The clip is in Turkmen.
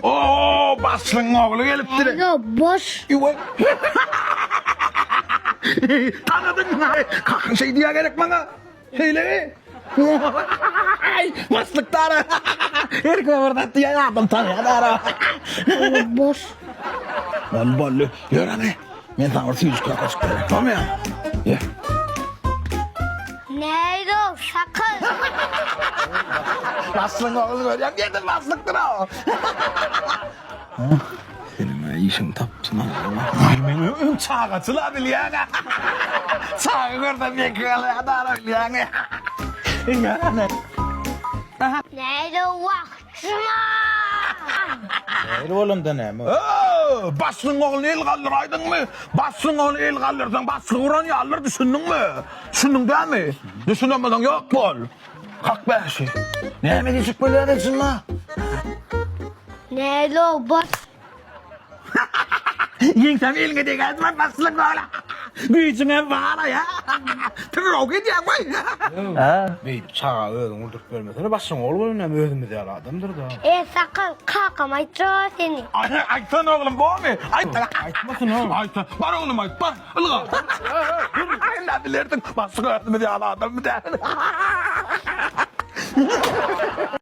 Oo, başlygyň ogly gelipdir. Ýo, boş. Ýuwa. Tanadyň. Kakyň şeý diýä gerek maňa. Şeýlemi? Aý, başlyk dara. Her kime bir zat diýýän adam tanýar dara. Boş. Boldy, boldy. Ýör hany. Men saňa bir süýji kakajyk bereýin. Bolmaýar. Ýör. Nädo, sakal. Başlygyň ogluny görýän diýdim, başlykdyr o. Seniň işiňi tapypsyn Ay men öň çagaçyla bilýän. Çaga görsem ýeke galýar dara bilýän. Ýa. Nädo wagtjyma. Nähili bolanda näme? Oo, başlygyň ogluny el galdyraýdyňmy? Başlygyň ogluny el galdyrsaň, başlygy uran ýalydyr, düşündiňmi? Düşündiň dämi? Düşünemezsoň ýok bol. Kak bäşi. Näme diýjek bolýar Ejima? Nädo boş. Ýeňsem eliňe degäýdim başlyk ogly. Güýjüňem bar-a ýa. Tyrok edýäň goý. Beýdip çaga özüň urduryp bermesene, başyň ogly bolan näme özümiz ýaly adamdyr-da. E sakal kakam aýtjak seni. Aýtsana oglum bormy? Aýt. Aýtmasyn oglum. Aýt. Bar oglum aýt bar. Ylga. Näme bilerdiň başlyk özümiz ýaly adammy däl.